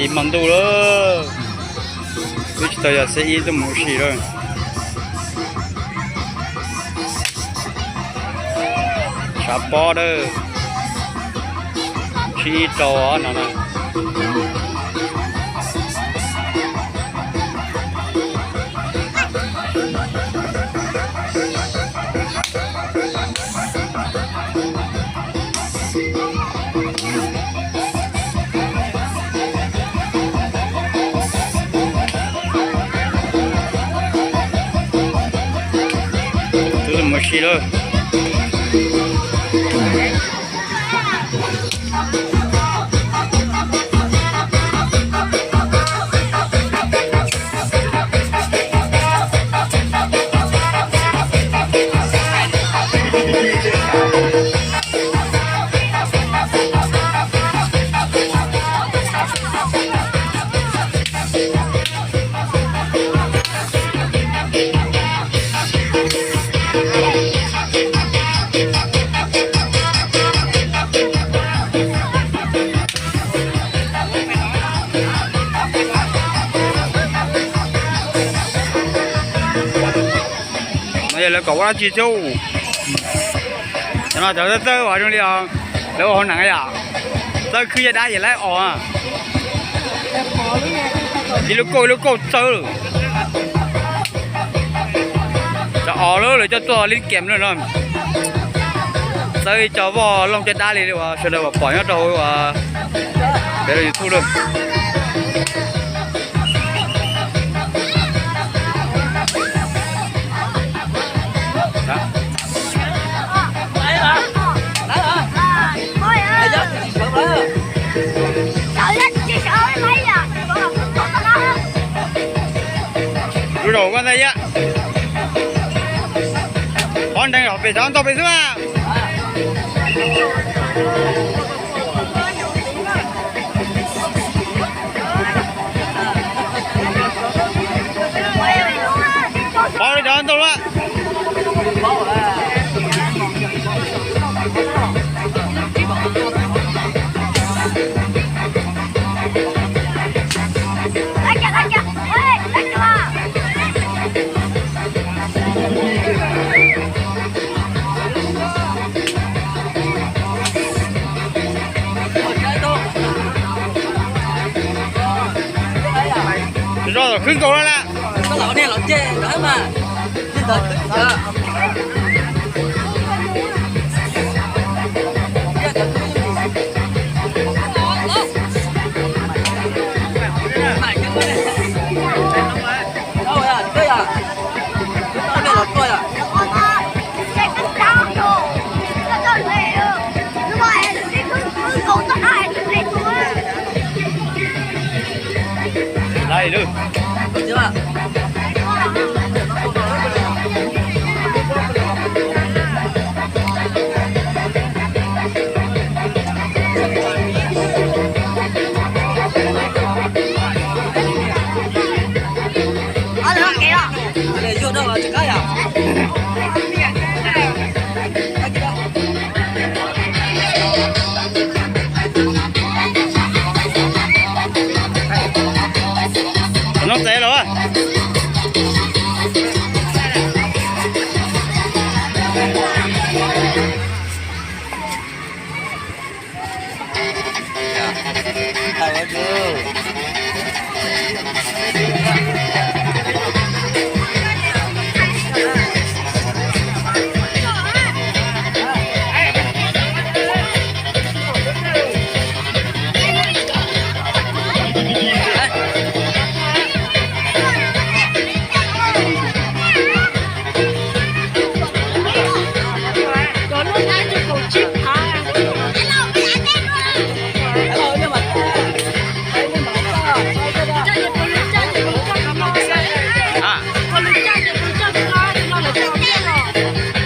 Ib hmo ntuj lawm, twb tsis tau yog xiab ib tuaj mus ua si lawm. Tshav pob dawb, tsib ib rau no na. Twb mus si lawm. No yog lawv kom ua dab tsi thiab? Cov no cov txawj txawj ua zoo li os, lawv ua hauv neeg yom. Txawj khwb caj dab yam laib os. Ib lub kauj ib lub kauj txawb. Cov os lawv coj tuaj li kem lawm no. Txawb ib co voj looj caj dab li uas sawv daws pom nyob rau hauv peb lub YouTube lawm. Lub zaum koj ntag ib yam. Pov nrees los pem tod ntau pem xwb mas. Pov li cov ntau lawm. Zoj khwb nkaus lawm na. Qhov no txav los.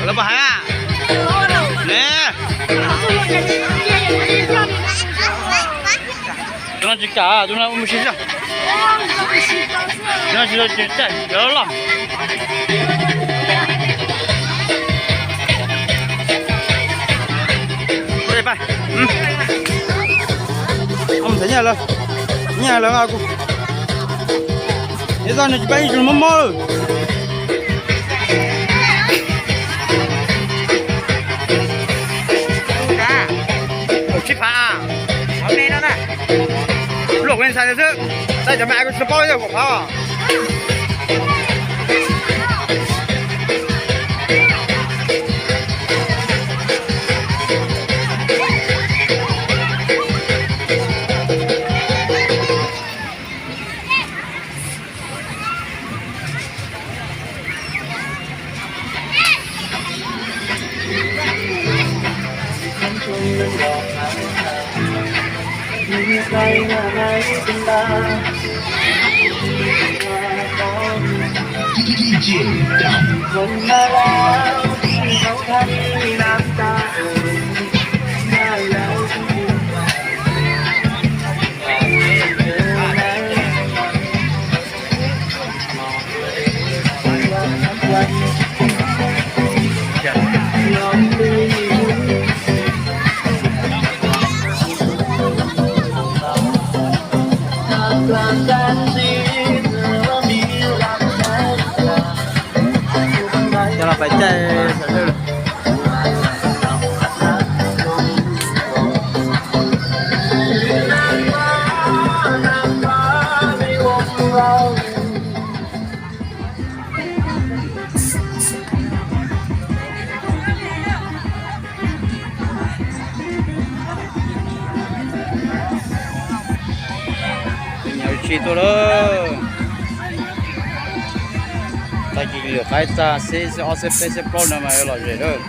Lawv puas hais ne? Tus no tsis kam, tus no ua mus si zog. Tus no tsis tau tsis caij, lawv loj. Mus thaum nyiaj lawm. Nyaj lawv, nws tsis pab ib tug mob mob lawm. Kaum tsib phav, qhov me no na. Luaj kuv ntxhais xwb, txais cov me ai kuv tsis paub ib kaum phav. Coj los pais caij sawv daws. Nyav tsis tuaj lawm. Tag kis lwm qaib tag xib xib ob xib peb xib plaub no mas lom zem lawm.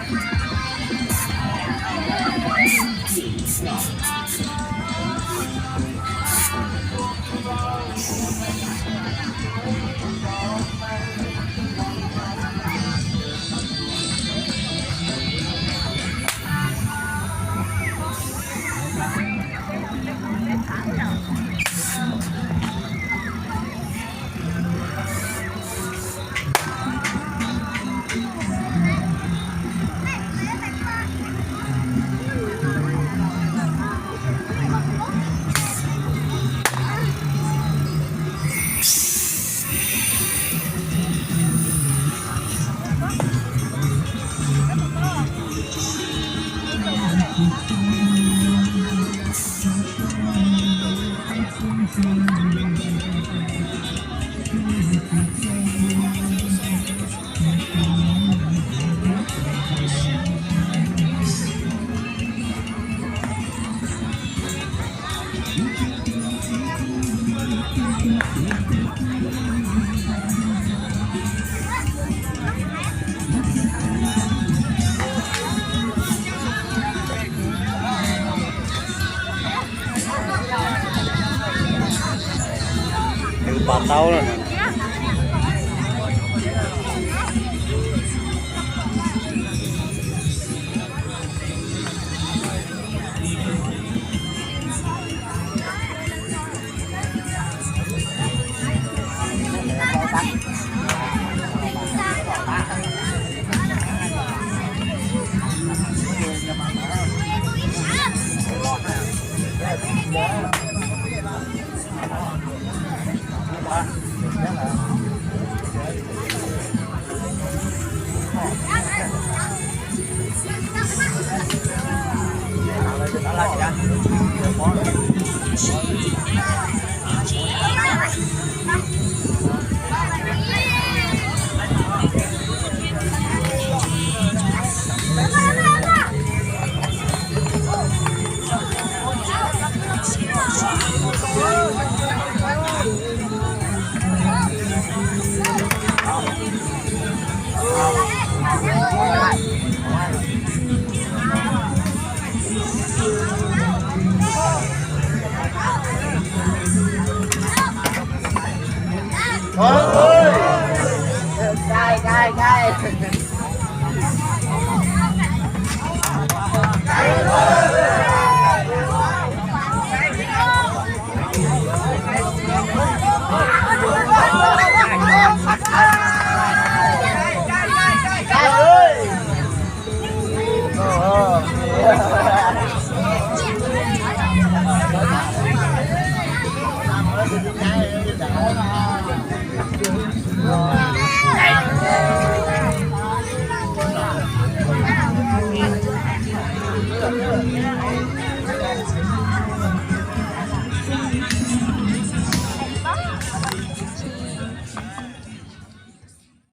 Pas tau lawm.